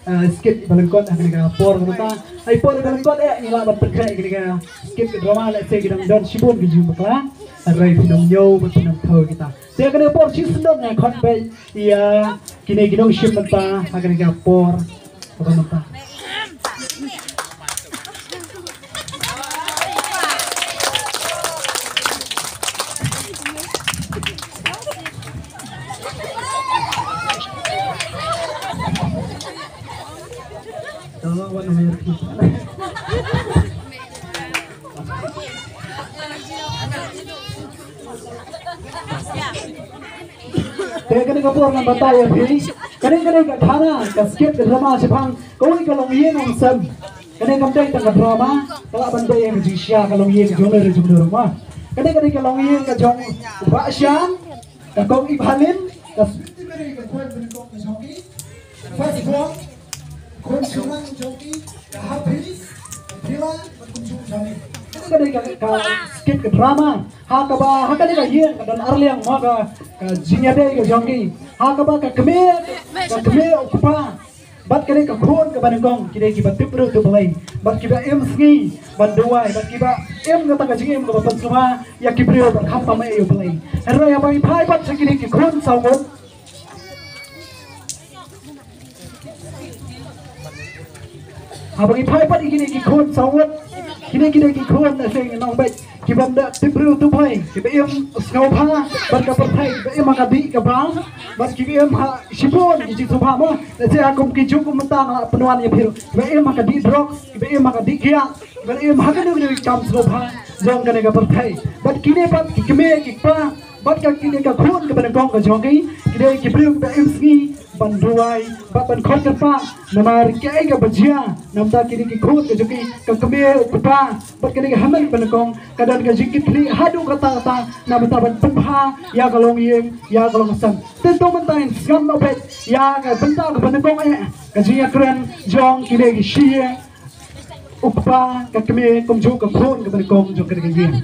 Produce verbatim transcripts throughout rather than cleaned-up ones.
Ah, skit ba lyngkot ha kane ka por mynta. Ai por ba lyngkot eh ngi lah ban pynkhreh kane ka skit ka drama lehse ki dang don shibun ki jingbakla. Hynrei phi nang ñiew bad phi nang thaw kita. Te kane ka por shisien nga khot beit ïa kine ki nongshim bynta ha kane ka por ba mynta. Te kane ka por ngan batai ïa phi. Kane, kane ka khana, ka skit, ka drama shaphang kawei ka longïing longsem. Kane kam dei tang ka drama, ka lah ban dei ka jingshisha ka longïing jong ne re jong ne ruh ma. Kane, kane ka longïing ka jong Bah Shan, ka Kong Ibalin, ka Sweety Mary, ka Kong Ibalin, ka jong ki. First born, khun shnong jong ki, ka Happy, ka Pila, ka khun shnong jong ki. Kane ka dei ka, ka skit ka drama. Ha kaba, ha kane ka ïing ka don arliang ma ka, ka jingïadei ka jong ki. Ha kaba ka kmie, ka kmie u kpa. Bad kane ka khun kaba nyngkong ki dei kiba tip briew tip Blei. Bad kiba im sngi ban duwai, bad kiba im kata ka jingim kaba pynsngewbha ïa ki briew bad khamtam ïa u Blei. Hynrei haba ngi phai pat sha kine ki khun saw ngut. Haba ngi phai pat ïa kine ki khun saw ngut, kine, kine ki khun na seng nong bad kiba ym da tip briew tip Blei, kiba im sngewbha bad ka pyrthei, kiba im ha ka dih ka bam, bad kiba im ha shibun ki jingsngewbha mo. Lehse ha kum ki juk kum mynta nga la pynwan ïa phi ruh, kiba im ha ka dih drok, kiba im ha ka dih kiad, kiba im ha kano kano ki kam sngewbha jong kane ka pyrthei. Bad kine pat ki kmie ki kpa, bad ka kine ka khun kaba nyngkong ka jong ki, ki dei ki briew kiba im sngi ban duwai bad ban khot kyrpad namar kaei kaba jia na bynta kine ki khun ka jong ki, ka kmie u kpa bad kane ka hynmen ba nyngkong ka don ka jingkitkhlieh haduh katta katta na bynta ban pynbha ïa ka longïing ïa ka longsem. Te to mynta ngin sngap noh beit ïa ka bynta kaba nyngkong eh, ka jingïakren jong kine ki shi ïing, u kpa, ka kmie kumjuh ka khun kaba nyngkong jong kane ka ïing.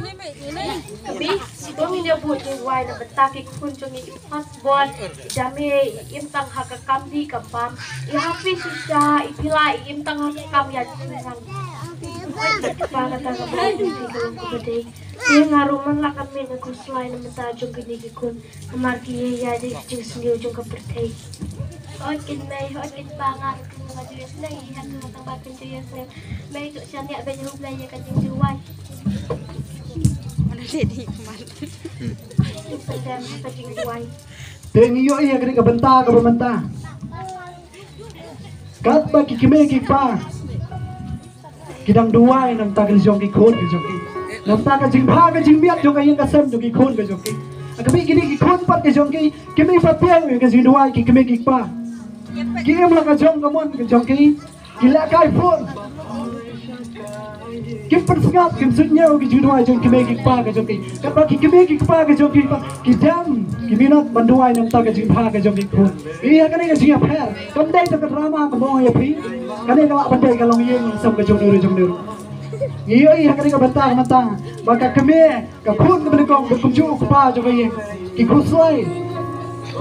Ka bi, sibun ngin ïa bud jingduwai na bynta ki khun jong ngi, ki first born, i Dame, i im tang ha ka kam dih kam bam, i Happy shisha, i Pila, i im tang ha ka kam ïa jingïaseng. Kpa kata ka bam, i Pila kaba dei. Te nga ruh man la ka miet nga khuslai na bynta jong kine ki khun. Namar ki ïa ïa dei ki jingsniew jong ka pyrthei. Hooid kynmei, hooid kynpa, nga ruh nga ju ïasniew, ïa nga tang ba phin ju ïasniew. Mei to shaniah ban ïa U Blei ïa ka jingduwai. Mana dei di kman. Ïa ka jingduwai. Te ngi ïohi ïa kane ka bynta kaba mynta. Katba ki kmie ki kpa ki dang duwai na bynta ka jong ki khun ka jong ki, na bynta ka jingbha ka jingmiat jong ka ïing ka sem jong ki khun ka jong ki. Ka bi kine ki khun pat ka jong ki, ki mih pat tieng ka jingduwai ki kmie ki kpa. Ki im la ka jong ka mon ka jong ki, ki lehkai phone. Kim pynsngap, kim suidñiew ki jingduwai jong ki kmie ki kpa ka jong ki. Katba ki kmie ki kpa ka jong ki pat ki dem, ki minot ban duwai na bynta ka jingbha ka jong ki khun. Ïa kane ka jingïapher kam dei tang ka drama kaba ong ïa phi. Kane ka lah ban dei ka longïing longsem ka jong ne ruh jong ne ruh. Ïa, ïa kane ka bynta ka bynta ba ka kmie, ka khun kaba nyngkong bad kumjuh u kpa jong ka ïing ki khuslai.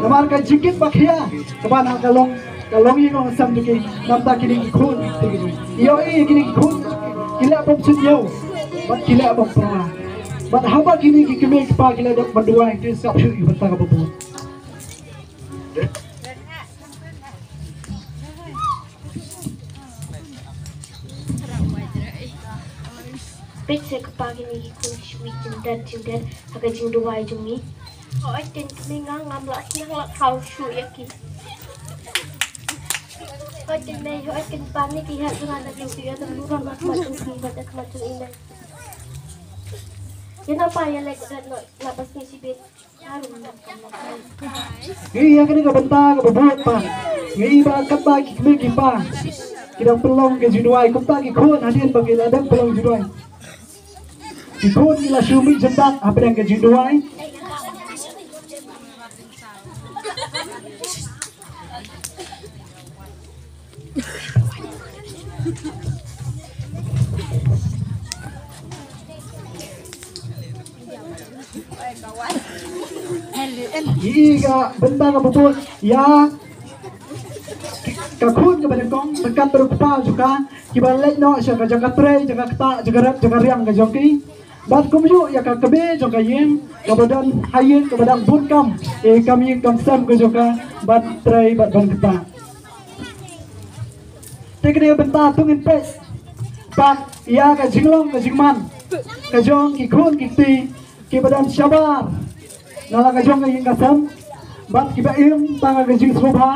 Namar ka jingkit ba khia kaba na ka long, ka longïing longsem jong ki na bynta kine ki khun. Ïa, ïa kine ki khun ki leh bym suidñiew bad ki leh bym pyrshah. Bad haba kine ki kmie ki kpa ki leh dep ban duwai, ki sngap shuh ïa ka bynta kaba bun. Peit se kpa kine ki khun ki shu ïeit jingdet jingdet ha ka jingduwai jong ngi. Hooid ken kmie nga ngam lah sngewlah khaw shuh ïa ki. Hooid ken mei, hooid ken pa, ngi ki heh jong nga da jong ki ïa da burom ha khmat jong ki bad ha khmat jong i mei. Ïa na pa ïa leit red noh na ba sngi shibit. Ngi ïa kane ka bynta kaba bud pa. Ngi ba katba ki kmie ki kpa ki dang pynlong ka jingduwai kumta ki khun hadien ba ki la dang pynlong jingduwai. Ki khun ki la shu mih jyndat hapdeng ka jingduwai. Ïa ka bynta kaba bud ïa ka khun kaba nyngkong, ryngkat bad u kpa jong ka, kiba leit noh sha ka jaka trei, jaka ktah, jaka rep, jaka riang ka jong ki. Bad kumjuh ïa ka kmie jong ka ïing, kaba don ha ïing, kaba dang bun kam, eh, kam ïing kam sem ka jong ka, ban trei, bad ban ktah. Te kane ka bynta to ngin peit pat ïa ka jinglong ka jingman ka jong ki khun ki kti kiba don shabar na la ka jong ka ïing ka sem, bad kiba im tang ha ka jingsngewbha,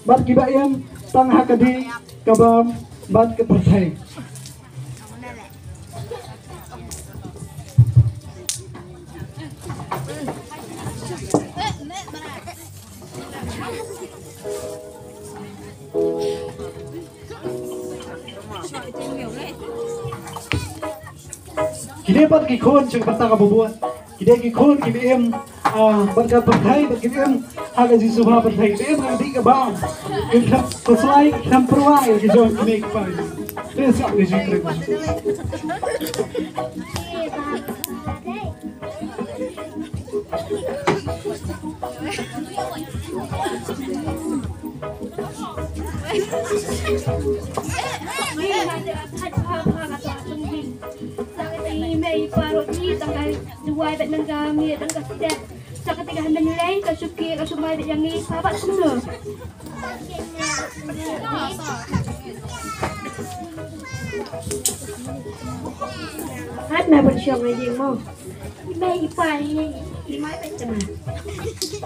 bad kiba im tang ha ka dih ka bam bad ka pyrthei. Kine pat ki khun sha ka bynta kaba bud. Kine ki khun kiba im, ah, bad ka pyrthei, bad kiba im ha ka jingsngewbha pyrthei, kiba im ha ka dih ka bam. Kim khlem khuslai, kim khlem pyrwa ïa ki jong kine ki pa. Te sa ka jingkyrkhu. Hat na ban shong aja mo. Mai pa ni, mai pa cama.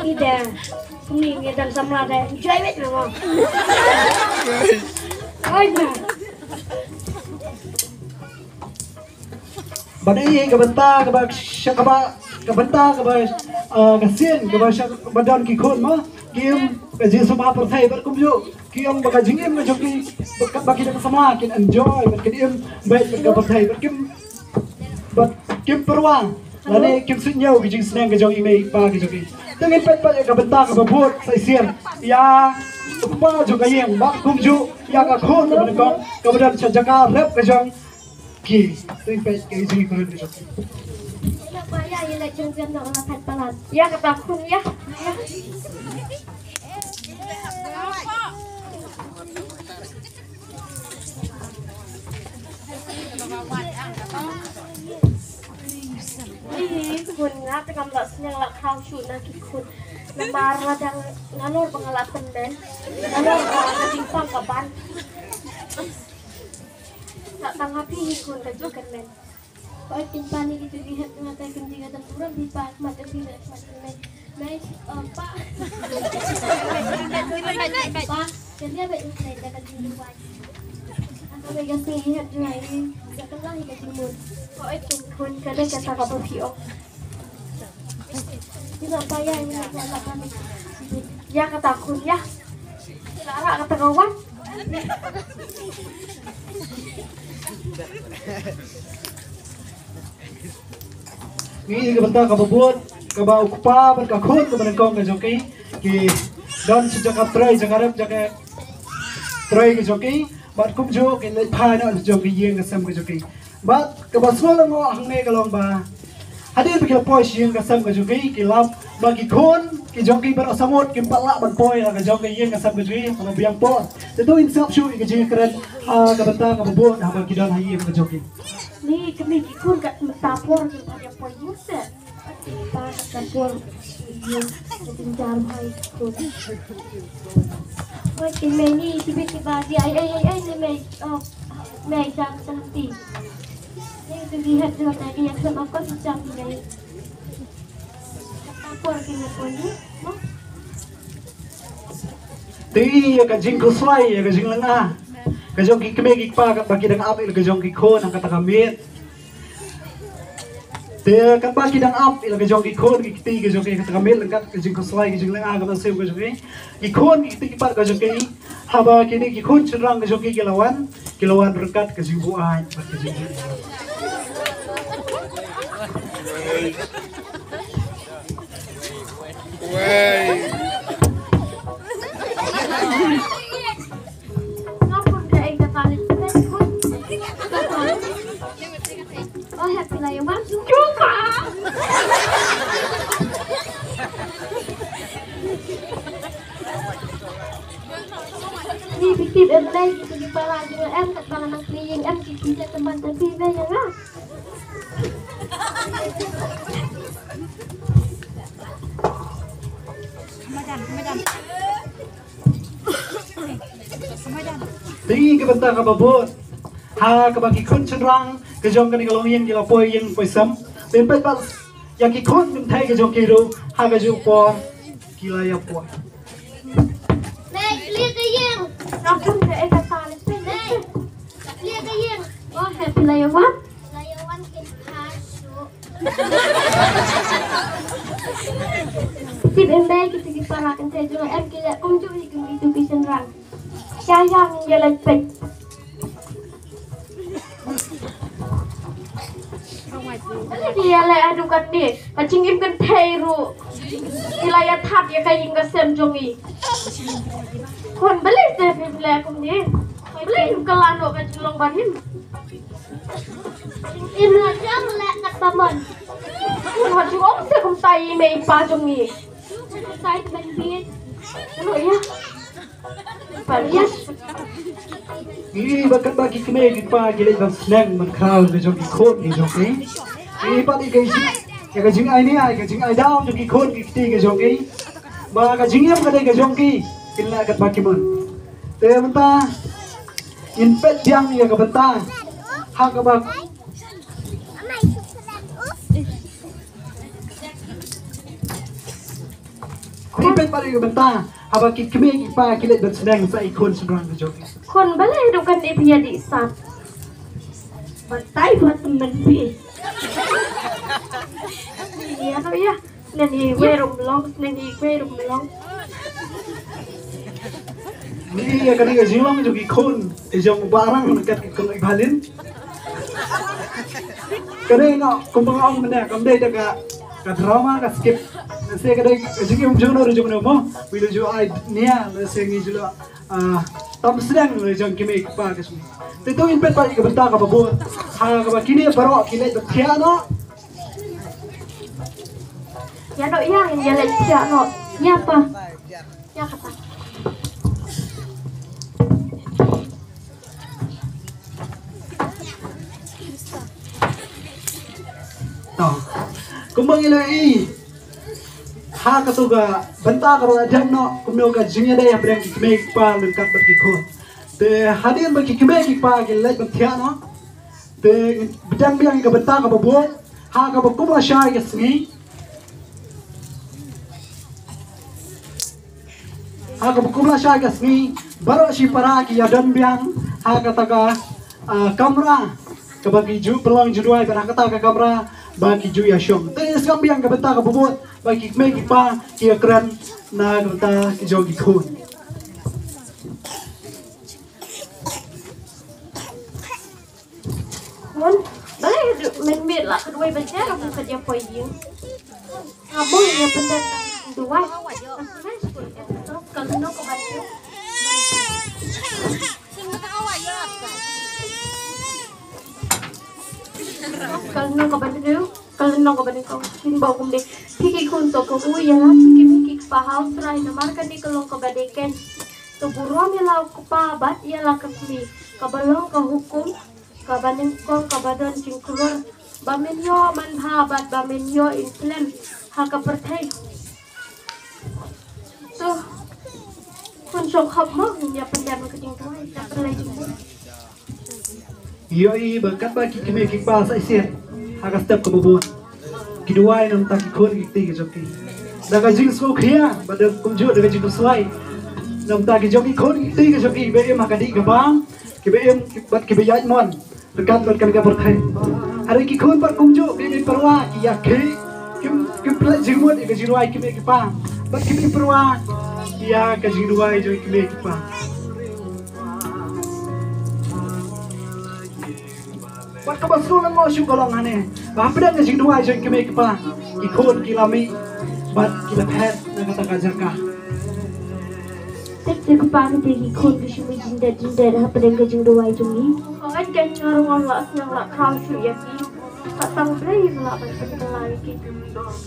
Ida, ni ni dan samla da. Enjoy wet mo. Oi na. Bad ïa ka bynta kaba sha kaba, ka bynta kaba, ah, ka sien kaba sha kaba don ki khun mo, ki im ka jingsngewbha pyrthei bad kumjuh ki ong ba ka jingim ka jong ki ba ki dang samla kin enjoy bad kin im bad ka pyrthei bad kim, bad kim pyrwa lane kim suidñiew ki jingsneng ka jong i mei i pa ka jong ki. Te ngin peit pat ïa ka bynta kaba bud sa shisien ïa u kpa jong ka ïing bad kumjuh ïa ka khun kaba nyngkong kaba don sha jaka rep ka jong ki, te peit ka jingkren ka jong ki. Ïa kata khun ïa. Ih, khun nga te kam lah sniang lah khaw shuh na ki khun. Namar la dang nalor ba nga la tymmen. Nalor ba ka jingpang ka ban. Ka tang ha phi hi khun ka jingkyrmen. Oi, pyn pa ni ki tu ki hep nga tai kum jingkyrmen burom phi pa, khmat ka phi, khmat ka mei. Mei, eh, pa. Pa, kan dia bet ni ka jingkyrmen. Ka mei ka sngi hep jngai ni, ka kan lah ka jingmut. Oi, khun ka dei kata kaba phi ong. Ïa kata khun ïa. Lara kata ka wan. Ngi ka bynta kaba bud kaba u kpa bad ka khun kaba nyngkong ka jong ki ki don sha jaka trei, jaka rep, jaka trei ka jong ki bad kumjuh ki leit phai noh sha jong ki ïing ka sem ka jong ki. Bad kaba sngewlyngngoh hangne ka long ba hadien ba ki la poi sha ïing ka sem ka jong ki, ki lap ba ki khun ki jong ki baroh saw ngut kim pat lah ban poi la ka jong ka ïing ka sem ka jong ki, kaba biang por. Te to ngin sngap shuh ïa ka jingkren ha ka bynta kaba bud haba ki don ha ïing ka jong ki. Ni kane ki khun ka mynta por kim pat ïa poi ïing se. Pat ka por ïing ka jingjar hai khun. Wei, ki mei ni ki bit ki ba di ai ai ai ai ni mei. Oh. Mei jam jam ti. Ni tu di het jam na ki yak sama ko si jam ni. Ka por ki na ko ni. Mo? Te ïa ka jingkhuslai, ïa ka jinglynga ka jong ki kmie ki kpa katba ki dang ap ïa la ka jong ki khun ha kata ka miet. Te katba ki dang ap ïa la ka jong ki khun ki kti ka jong ki ha kata ka miet, ryngkat ka jingkhuslai, ka jinglynga, ka mynsiem ka jong ki, ki khun ki kti ki kpa ka jong ki, haba kine ki khun shynrang ka jong ki ki la wan, ki la wan ryngkat ka jingbuaid bad ka jingbuaid. Wei. Oh, happy lah ya, Wan. Cuma. Tip em lei ki, ki para jong nga em katba nga nang plie ïing em ki, ki jait tymmen te phi mei ïa nga. Te ïa ka bynta kaba bud ha kaba ki khun shynrang ka jong kane ka longïing ki la poi ïing poi sem. Te peit pat ïa ki khun kynthei ka jong ki ruh ha kajuh por ki la ïa poi. Mei, plie ka ïing. Nga pun ka, eh, ka ta le peit. Mei, plie ka ïing. Oh, happy la ïa wan. La ïa wan kin kha shuh. Tip em dei kito ki para kynthei jong nga em ki leh kumjuh hi kum kito ki shynrang. Sha ïa ngin ïa leit peit. Balei ki ïa leh haduh katne, ka jingim kynthei ruh ki la ïa thad ïa ka ïing ka sem jong ngi. Khun, balei te phim leh kumne? Balei phim kylla noh ka jinglong barim? Im la jong leh katba mon. Khun, wat ju ong se kumta ïa i mei i pa jong ngi. Kumta i tymmen bit. Ano ïa? Ngi ba katba ki kmie ki kpa ki leit ban sneng ban khraw ka jong ki khun ki jong ki. Ngi pat ïa ka jing, ïa ka jingai nia, ïa ka jingai daw jong ki khun ki kti ki jong ki. Ba ka jingim ka dei ka jong ki, kin leh katba ki mon. Te mynta ngin peit biang ïa ka bynta ha kaba Khun, peit pat ïa ka bynta haba ki kmie ki kpa ki leit ban sneng sa i khun shynrang ka jong ki. Khun, balei haduh katne phi ïa dih sat? Batai ba tymmen phi. Ïa no ïa. Sneng iwei ruh ym long, sneng iwei ruh ym long. Ngi ïa kane ka jinglong jong ki khun, i jong u Bah Rang na kat ki khun i Bah Lin. Kane nga kumba nga ong mynne kam dei da ka, ka drama ka script. Lehse ka dei ka jingim jong no jong no mo. Wi la ju ai nia lehse ngi ju la, ah, tam sdang la jong ki mei ki pa ka sum. Te to in pet pa ïa ka bynta kaba bun. Ha kaba kine baroh ki leit ba thiah noh. Ïa noh ïa, ïa leit thiah noh. Ïa pa. Ïa kata. To. Kumba ngi la i. Ha kato ka bynta kaba la dep noh kumno ka jingïadei hapdeng ki kmie ki kpa ryngkat bad ki khun. Te hadien ba ki kmie ki kpa ki leit ban thiah noh. Te bteng biang ka bynta kaba bun ha kaba kum lashai ka sngi. Ha kaba kum lashai ka sngi baroh shi para ki ïa don biang ha kata ka, ah, kamra kaba ki ju pynlong jingduwai bad ha kata ka kamra ba ki ju ïa shong. Te sngap biang ka bynta kaba bun ba ki kmie ki kpa ki ïa kren na ka bynta ki jong ki khun. Khun, balei mynmiet la ka duwai ba jar ka kum ka dia poi ïing. Nga bun ïa pyndet duwai. Ka lynnong kaba nyngkong. Ka lynnong kaba nyngkong. Ka lynnong kaba nyngkong. Kin bok kumne. Phi ki khun to ko u ïa la phi ki, phi ki kpa ha u Trai namar kane ka long kaba dei kein. To burom ïa la u kpa bad ïa la ka kmie. Kaba long ka hukum kaba nyngkong kaba don jingkhlur ba men ïoh manbha bad ba men ïoh in slem ha ka pyrthei. To khun shong khop mo, ngin ïa pyndem ka jingduwai, ka pynleit jingmut. Ïohi ba katba ki kmie ki kpa sa shisien ha ka step kaba bun ki duwai na ka bynta ki khun ki kti ki jong ki. Da ka jingsngewkhia bad da kumjuh da ka jingpyrshah na ka bynta ki jong ki khun ki kti ki jong ki ba im ha ka dih ka bam, kiba im bad kiba ïaid mon ryngkat bad kane ka pyrthei. Hynrei ki khun pat kumjuh kim ïa pyrwa ki ïa khih, kim, kim pynleit jingmut ïa ka jingduwai kmie ki kpa bad kim ïa pyrwa ïa ka jingduwai jong ki kmie ki kpa. Wat kaba sngewlyngngoh shuh ka long hangne ba hapdeng ka jingduwai jong ki kmie ki kpa ki khun ki la mih bad ki la phet na kata ka jaka. Te ki kpa ki te ki khun ki shu mih jingdet jingdet hapdeng ka jingduwai jong ngi. Hooid, ka ngar ngam lah sngewlah khraw shuh ïa ki. Ka tang Blei ba lah ban pynkylla ïa ki.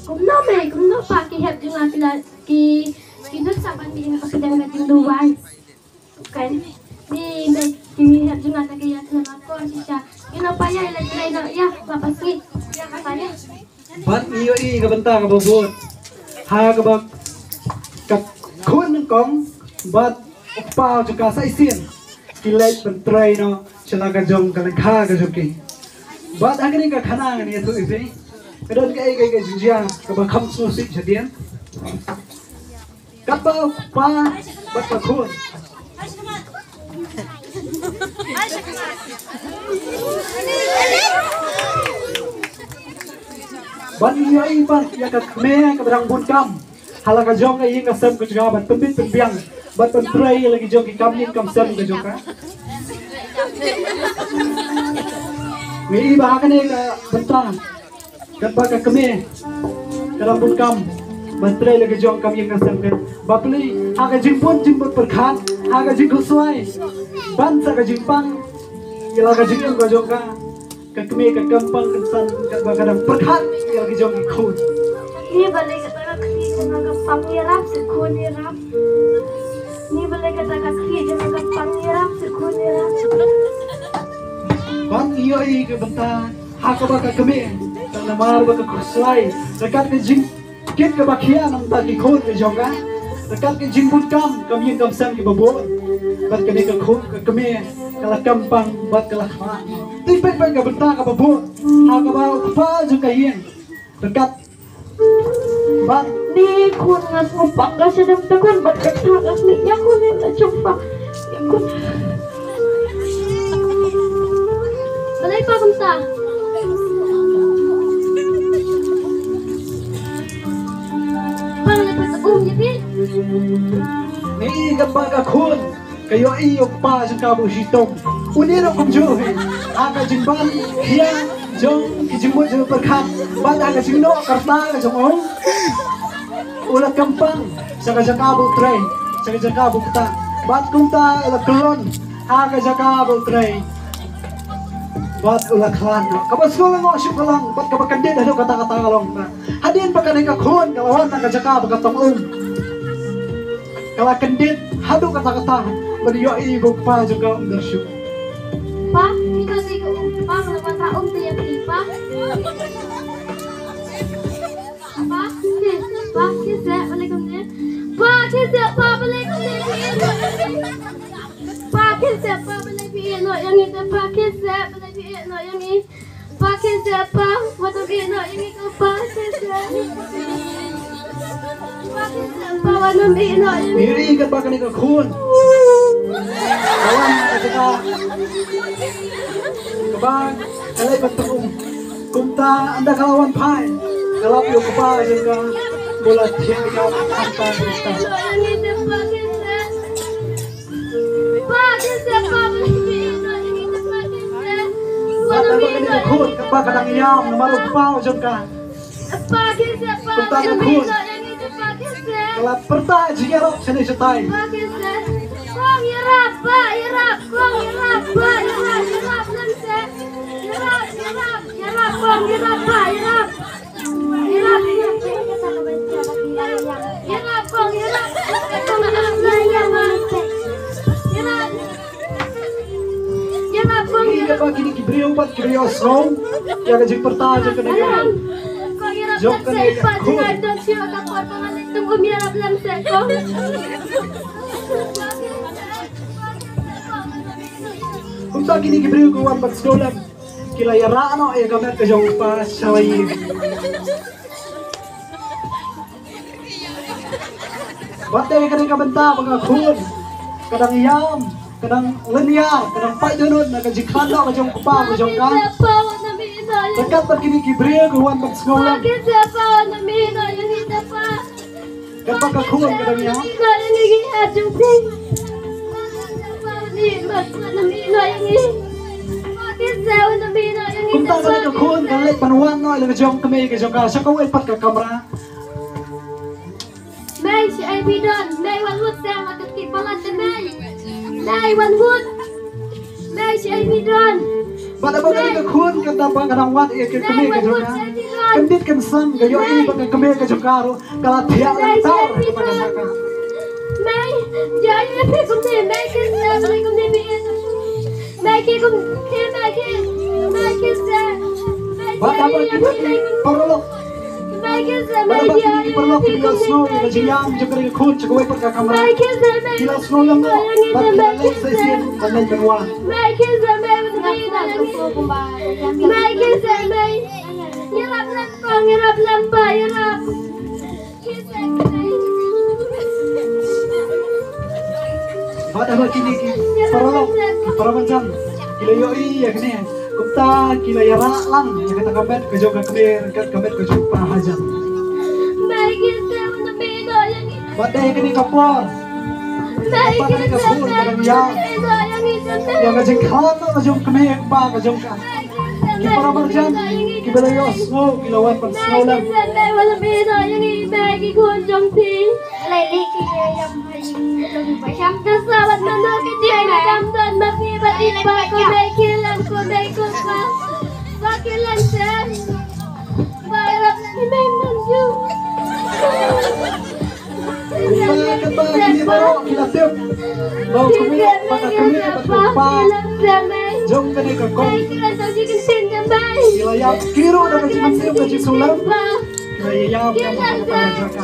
Kumno mei, kumno pa ki hep jong nga ki la ki, ki nud sa ban mih hapdeng ka jingduwai. Kan. Ngi hap jngat ka ïa khlem akor shisha. Ïa na pa ïa ïa la jngai na ïa la pa sngi. Ïa ka pa ïa. Bad ngi ïohi ka bynta kaba bud ha kaba ka khun nyngkong bad u kpa jong ka sa shisien ki leit ban trei noh sha la ka jong ka lyngkha ka jong ki. Bad ha kane ka khana ngan ïathuh ïa phi ka don kaei kaei ka jingjia kaba kham sngewsih shadien. Katba u kpa bad ka khun. Ban ïohi pat ïa ka kmie kaba dang bun kam ha la ka jong ka ïing ka sem ka jong ka ban pynbit pynbiang bad pyntrei ïa la ki jong ki kam ïing kam sem ka jong ka. Ngi ïohi ba ha kane ka bynta katba ka kmie ka dang bun kam ban trei la ka jong kam ïing kam sem ka. Bapli ha ka jingbun jingbun pyrkhat ha ka jingkhuslai ban sa ka jingpang ïa la ka jingim ka jong ka. Ka kmie ka kam pang kynsan katba ka dang pyrkhat ïa la ka jong ki khun. Ni ba lei kata ka khlieh jong ka pang ïarap sa khun ïarap. Ni ba lei kata ka khlieh jong ka pang ïarap sa khun ïarap. Ban ïohi ka bynta ha kaba ka kmie tang namar ba ka khuslai da kat ka jingkit kaba khia na bynta ki khun ka jong ka. Da kat ka jingbun kam kam ïing kam sem kiba bun. Bad kane ka khun ka kmie ka la kam pang bad ka la khmat. Te peit peit ka bynta kaba bun ha kaba u kpa jong ka ïing da kat Bad ni khun nga sngewpang ka shadem te khun bad ka kha ka sni ïa khun ïa la jong pa ïa khun. Balei pa kumta? Pa lei pa ta um ïa phi. Ni ka pa ka khun. Ka ïohi ïa u kpa jong ka ba u shitom. Une ruh kumjuh hi. Ha ka jingban khia jong ki jingmut jingpyrkhat bad ha ka jingnoh ka rta ka jong u, u la kam pang sha ka jaka ba u trei, sha ka jaka ba u ktah. Bad kumta u la kyllon ha ka jaka ba u trei. Bad u la khlad. Kaba sngewlyngngoh shuh ka long bad kaba kyndit haduh katta katta ka long. Hadien ba kane ka khun ka la wan na ka jaka ba ka tong um. Ka la kyndit haduh katta katta ban ïohi ba u kpa jong ka um dang shuh. Pa, phi to dei ka um, pa, nga la wan rah um te ïa phi, pa. Pa, khie, pa, khie seh, balei kumne? Pa, khie seh, pa, balei kumne phi ïeh noh ïa ngi? Pa, khie seh, pa, balei phi ïeh noh ïa ngi te, pa, khie seh, balei phi ïeh noh ïa ngi? Pa khie seh pa, wat ym ïeh noh ïa ngi ko pa khie seh. Pa khie seh pa, wat ym ïeh noh ïa ngi. Iri katba kane ka khun. Ka wan ka jaka kaba ka leit ban tong um. Kumta ynda ka la wan phai ka lap ïa u kpa jong ka ba u la thiah ïa u hangta. Ïa ngi te pa khie seh. Pa khie seh pa, balei phi ïeh noh ïa ngi te pa khie seh. Wat ym ïeh noh ïa ngi. Kaba ka dang ïam namar u kpa u jong ka. Pa khie seh pa, wat ym ïeh noh ïa ngi te pa khie seh. Ka la pyrta jingïarap shane shatai. Pa khie seh. Kong ïarap, pa ïarap, kong ïarap, pa ïarap, ïarap lem seh. Ïarap, ïarap, ïarap, kong ïarap, pa ïarap. Kine ki briew pat ki briew sngew ïa ka jingpyrta jong kane ka jong kane ka khun. Kumta kine ki briew ki wan ban sngewlem. Ki la ïarap noh ïa ka met ka jong u kpa sha la ïing. Bad dei kane ka bynta ba ka khun ka dang ïam, ka dang lynñiar, ka dang pait dohnud na ka jingkhlad noh ka jong u kpa ka jong ka. Te katba kine ki briew ki wan ban sngewlem. Katba ka khun ka dang ïam. Kumta kane ka khun ka leit ban wan noh ïa la ka jong ka kmie ka jong ka sha kawei pat ka kamra. Mei, shi ai phi don, mei wan wut seh la ka kit palat te mei. Mei wan wut. Mei, shi ai phi don. Bad ba kane ka khun kata ba ka dang wad ïa ka kmie ka jong ka. Kyndit kynsan ka ïohi ba ka kmie ka jong ka ruh ka la thiah lynter. Mei, shi ai phi kumne, mei, kumne, kumne, mei. Ba haba kine ki paralok, ba haba kine ki paralok ki la sngew ïa ka jingïam jong kane ka khun sha kawei pat ka kamra, ki la sngew lem noh bad ki la leit sa shisien ban leit ban wan. Bad haba kine ki paralok, ki para marjan ki la ïohi ïa kane, kumta ki la ïarap lang ïa kata ka met ka jong ka kmie ryngkat ka met ka jong u pa hajan. Bad dei ha kane ka por, bad kane ka por ka dang ïa, ïa ka jingkhlad ka jong u kmie u pa ka jong ka. Ki para marjan kiba la ïohsngew ki la wan pynsngew lem. Kumta katba kine baroh ki la tip ba u kmie, ba ka kmie bad u pa jong kane ka kong ki la ïap kiru da ka jingmyntoi ka jingsngewlem. Ki la ïap ïa ka jaka.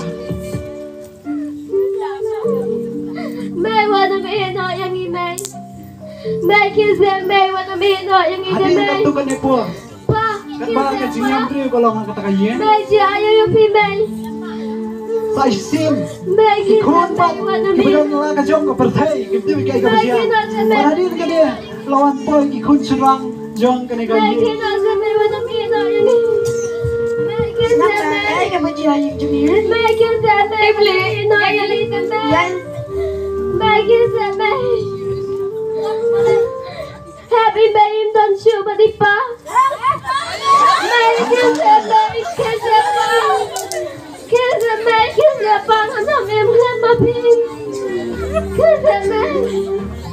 Mei, wat nym ïehnoh ïa ngi, mei. Mei, kynnoh, mei, wat nym ïehnoh ïa ngi, mei. Hadien katto katne por, katba ka jingïam briew ka long ha kata ka ïing, mei, jia ïa u phi, mei. Sa shisien ki khun pat kiba don la ka jong ka pyrthei kim tip ïa kaei kaba jia. Bad hadien kane la wan poi ki khun shynrang jong kane ka ïing. Hep i mei im don shuh bad i pa. Mei, kynnoh, mei, kynnoh, pa. Kynnoh, mei, kynnoh, pa, ngan ym im khlem ma phi. Kynnoh, mei.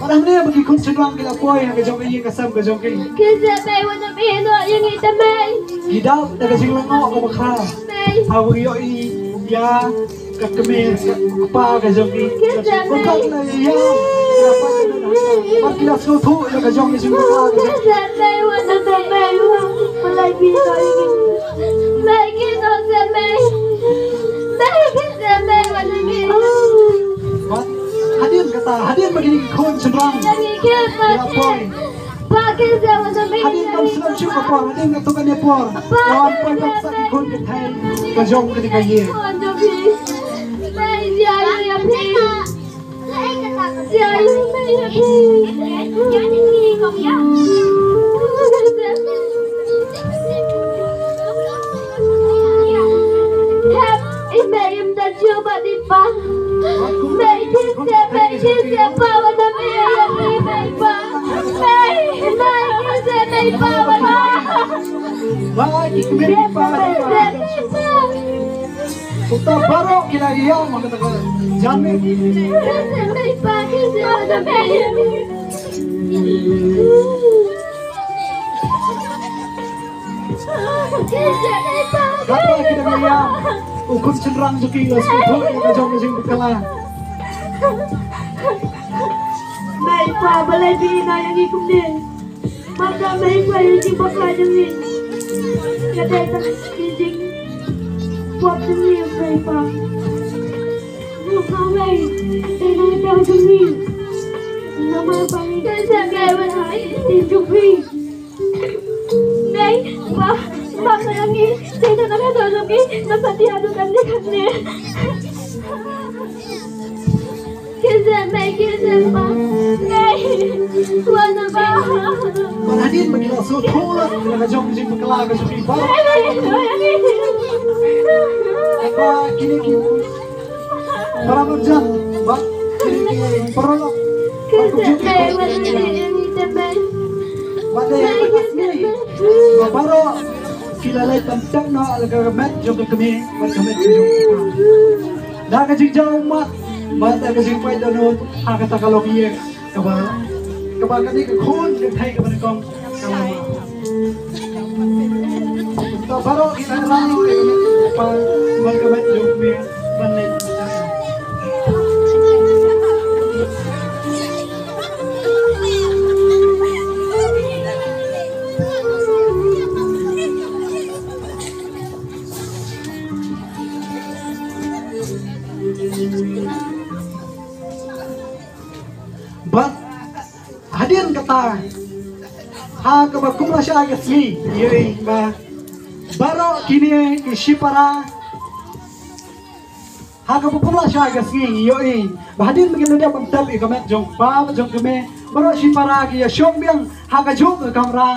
Bad hangne ba ki khun shynrang ki la poi ha ka jong ka ïing ka sem ka jong ki, kynnoh, mei, wat nym ïehnoh ïa ngi te, mei. Ki dap da ka jinglyngngoh kaba khraw, mei, haba ki ïohi ïa ka kmie, ka kpa ka jong ki. Kynnoh, mei. Kumta ki la ïa, ki la pait, bad ki la sngewthuh ïa ka jong ka jingbakla ka jong ki. Kynnoh, mei, wat nym ïehnoh ïa ngi. Mei, kynnoh, mei. Mei, kynnoh, mei, wat nym ïehnoh. Bad hadien kata, hadien ba kine ki khun shynrang ki la poi, hadien kam slem shuh ka por, hadien katto katne por, la wan poi pat sa ki khun kynthei ka jong kane ka ïing. Hep i mei im don shuh bad i pa. Mei, kynnoh, mei, kynnoh, pa, wat nym ïehnoh ïa ngi, mei, pa. Mei, mei, kynnoh, mei, pa, wat nym. Mei, kynnoh, mei, pa, wat nym. Kumta baroh ki la ïam ha kata ka janmiet. Kynnoh, mei, pa, kynnoh, wat nym. Katba ki dang ïam, u khun shynrang jong ki la sngewthuh ïa ka jong ka jingbakla. Mei pa, balei phi ïehnoh ïa ngi kumne? Manda mei pa, ïa ka jingbakla jong ngi ka dei tang ka jingpop jong ngi, mei pa. Mei pa, mei, dei na ka daw jong ngi. Namar ba ngi, ka jingpop jong ngi. Mei, pa, pa, ka jong ngi, dei na ka daw jong ngi, nang sa tiah dukan ne katne. Kynnoh, mei, kynnoh, pa. Mei, wan na, pa. Bad hadien ba ki la sngewthuh ïa ka jong ka jingbakla ka jong ki, pa. Mei, mei, mei. Ba kine ki para marjan, ba kine ki paralok, ba kumjuh ki, ba dei ba baroh ki la leit ban tep noh la ka met jong ka kmie bad ka met jong ka kpa. Da ka jingjaw ummat bad da ka jingpait dohnud ha kata ka longïing kaba, kaba kane ka khun kynthei kaba nyngkong ka la mad. To baroh ki la rah noh ïa ka met jong ka kpa bad ka met jong ka kmie ban leit. Hadien kata, ha kaba kumla shai ka sngi, ïohi ba baroh kine ki shipara, ha kaba kumla shai ka sngi, ïohi ba hadien ba ki la dep ban tep ïa ka met jong kpa bad jong ka kmie, baroh shipara ki ïashong biang ha kajuh ka kamra.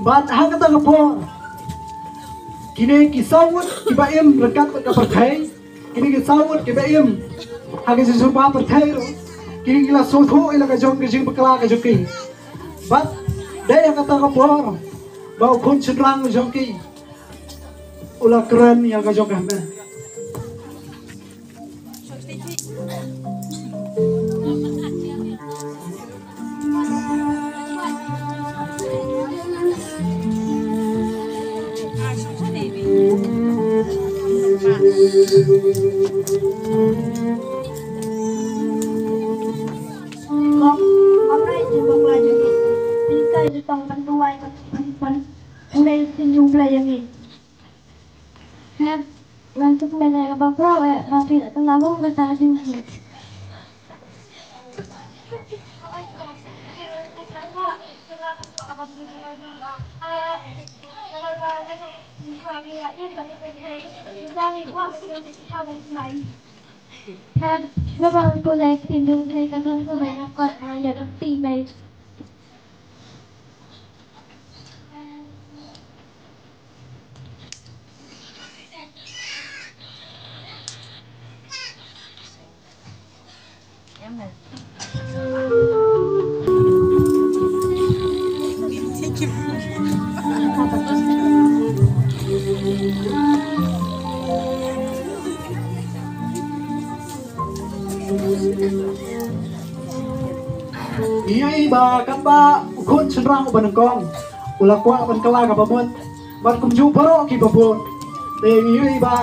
Bad ha kata ka por, kine ki saw ngut kiba im ryngkat bad ka pyrthei, kine ki saw ngut kiba im ha ka jingsngewbha pyrthei ruh, kine ki la sngewthuh ïa la ka jong ka jingbakla ka jong ki. Bad dei ha kata ka por ba u khun shynrang jong ki u la kren ïa ka jong ka hynmen. Ïa i ba katba u khun shynrang uba nyngkong u la kwah ban kylla kaba mut bad kumjuh baroh kiba bud. Te ngi ïohi ba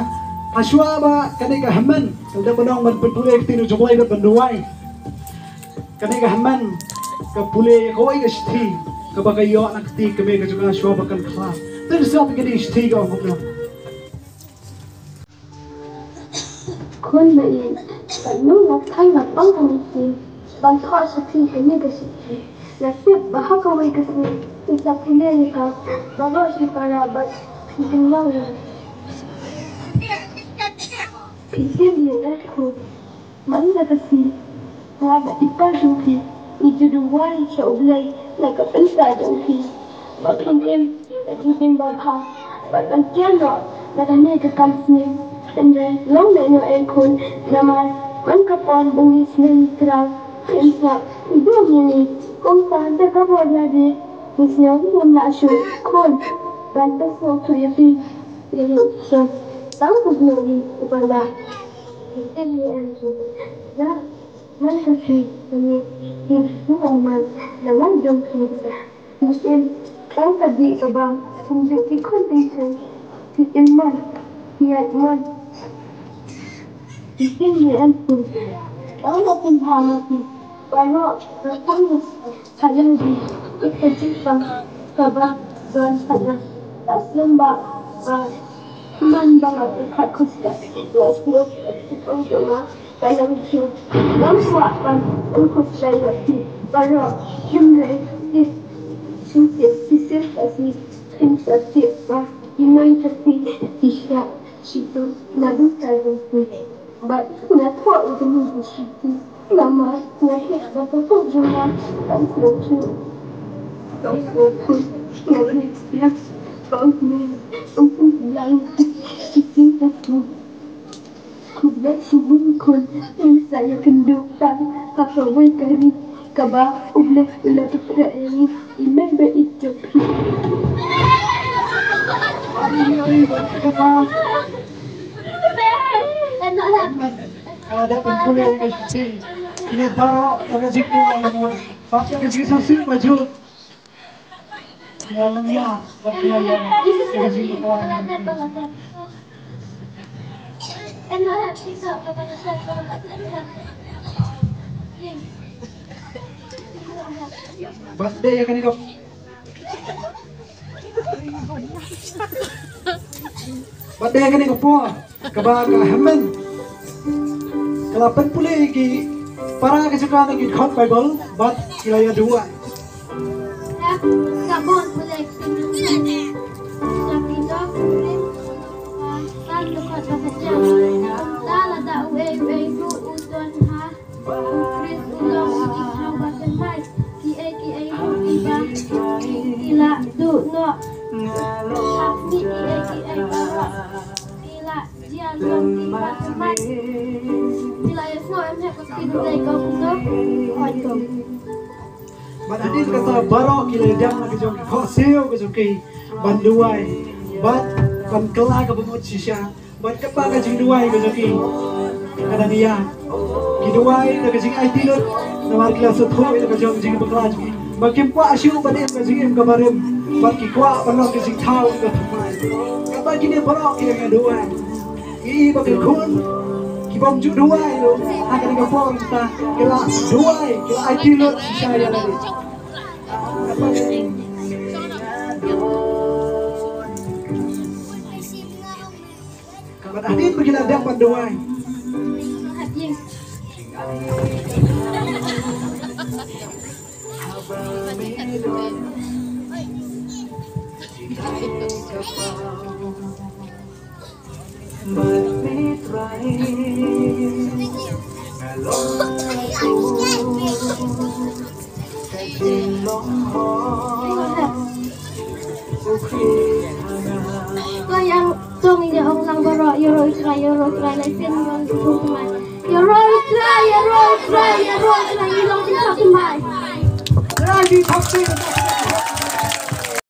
hashwa ba kane ka hynmen ka dei ban ong ban pynpule ka ktien jong U Blei bad ban duwai. Kane ka hynmen ka pule ïa kawei ka shithi kaba ka ïoh na ka kti ka kmie ka jong ka hashwa ba kan khlad. Te sngap ïa kane ka shithi ka ong kumno. Khun ba ïeit, katno nga thaw nga pang ka mynsiem ban thoh sha phi kane ka shithi. Nga tip ba ha kawei ka sngi phi sa pule ïa ka baroh shipara bad phi pynlong ïa nga. Phi shim ïa nga khun. Man la ka sngi nga bad i pa jong phi ngi ju duwai sha U Blei na ka bynta jong phi. Ba phin im ka jingim babha bad ban tiar noh na kane ka kam sniew. Hynrei long meh noh ei khun, namar man ka por ba ngi snem trai, ngi sah, ngi dum ïa ngi. Kumta da ka bor lade ngi sniew ngim lah shuh khun ban pynsngewthuh ïa phi. Ïa ngi shuh tang kumno ngi u ban lah. Ngi sniew ïa ngi shuh. Da man ka sngi ngi sniew man na man jong phi. Ngi im tang ka dih ka bam, kumjuh ki khun beiñ shen. Ngi im man, ngi ïaid man. Ngi im ngi em kum. Tang ka pynbha ma phi. Baroh ka khun ha ïing dih. Ïa ka jingpang kaba don ha ïing. Ka slem ba, ba man ba nga pyrkhat khusnam. Nga sngewthuh ka jingpang jong nga. Ka long shu long kwah ban ym khuslai ïa phi baroh. Hynrei phi sngewtip, phi sngewtip ba phi sngewtip ba i mei ka phi i shah shitom naduh ka ri phi. Bad nga thoh ïa kane ka shithi namar nga heh ba ka pop jong nga kan sngewthuh. Kan sngewthuh. Nga ïeit ïa ka pop jong nga. Ym pynbiang ïa ka shithi ka phi. Khublei shibun khun, ngin sa ïakynduh tang ha kawei ka ri kaba U Blei u la pyntrei ïa ngi, i mei ba ïeit jong phi. Ka da pynpule ka shithi. Ine baroh ka jingpule ka jingpule ka jingpule. Birthday ïa kane ka, birthday ïa kane ka por. Kaba ka hynmen ka la pynpule ïa ki para ka jaka na ki dkhot Baibl bad ki la ïa duwai. Ka bun pule ki pynlong. Sa ki dok pule. Kan lukot ba ka jam. Ta lada uei uei ruh u don ha. U Khrist u long u jingthaw ba thymmai. Kiei kiei ruh kiba ki la duh noh. Hapni kiei kiei baroh ki la jia long kiba thymmai. Ki la ïasnoh em hep ka Kynthei ka kumno. Hoi to. Bad hadien kata baroh ki la ïadep na ka jong ki khohsiew ka jong ki ban duwai bad ban kylla ka bamut shisha. Bad kata ka jingduwai ka jong ki ka dang ïa ki duwai da ka jingaiti lut namar ki la sngewthuh ïa ka jong jingbakla jong ki ba kim kwah shuh ban im ka jingim kaba rim bad ki kwah ban long ka jingthaw ka thymmai. Kata kine baroh ki dang ïa duwai. Ki ba ki khun ki bym ju duwai ruh ha kane ka por mynta ki la duwai, ki la aiti lut shisha ïa lade. Bad hadien ba ki la dep ban duwai. Ko ïa tong ïa ong lang baroh, ïaroh Trai, ïaroh Trai, lai sien ïa ong tong tmai. Ïaroh Trai, ïaroh Trai, ïaroh Trai, ïa long tong tmai. Trai di thok ti.